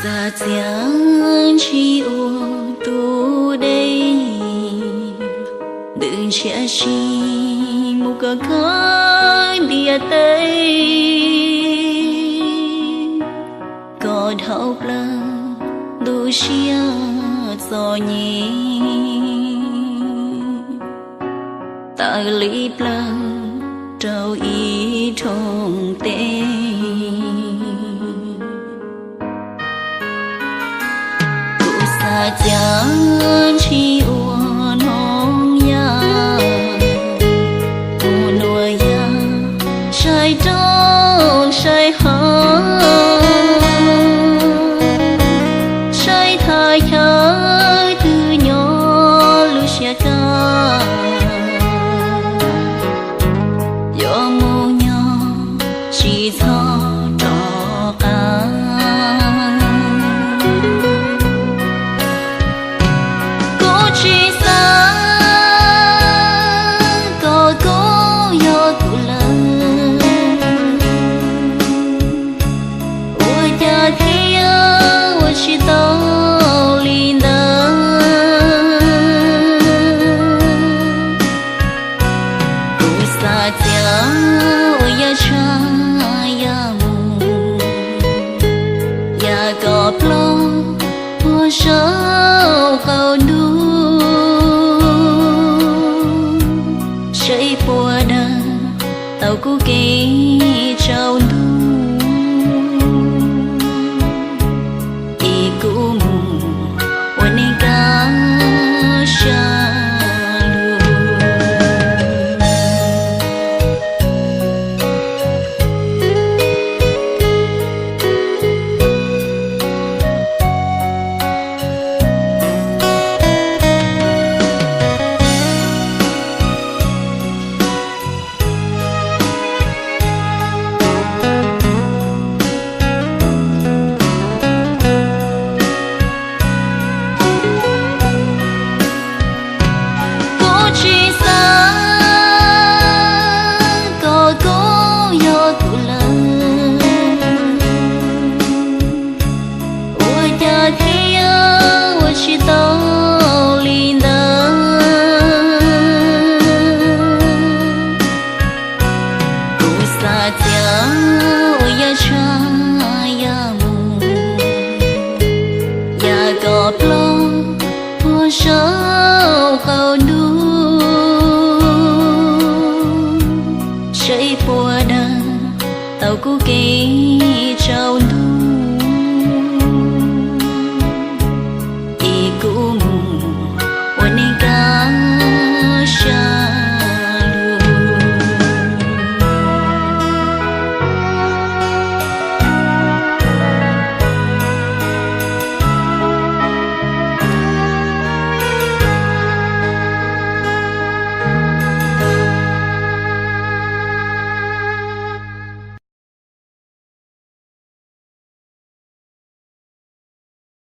Xav txiav ntshis ua tus dej, ntws ntshiab si mus kom khawb ntiaj teb, kom dhau plaws ntu siab txom nyem, tawm li plaws rau ib rooj teb. Kuv xav txiav ntshis ua noog yaj, ua nuam yaj saib roob saib hav, saib thaj chaw twg nyob lub siab kaj, yuav mus nyob tsis txhob rov qab. Kuv tsis xav kom koj yog kuv lawm, ua cas thiaj ua tsis tau li ntawd. Kuv xav txiav ua yaj tshav yaj mus, yaj kom ploj puag saum qaum ntuj, saib puas dawb tau kuv kev tsaus ntuj, es kuv mus ua neej kaj siab lug. Kuv tsis xav kom koj yog kuv lawm, ua cas thiaj ua tsis tau li ntawd. Kuv xav txiav ua yaj tshav yaj mus, yaj kom ploj puag saum qaum ntuj, saib puas dawb tau kuv kev tsaus ntuj.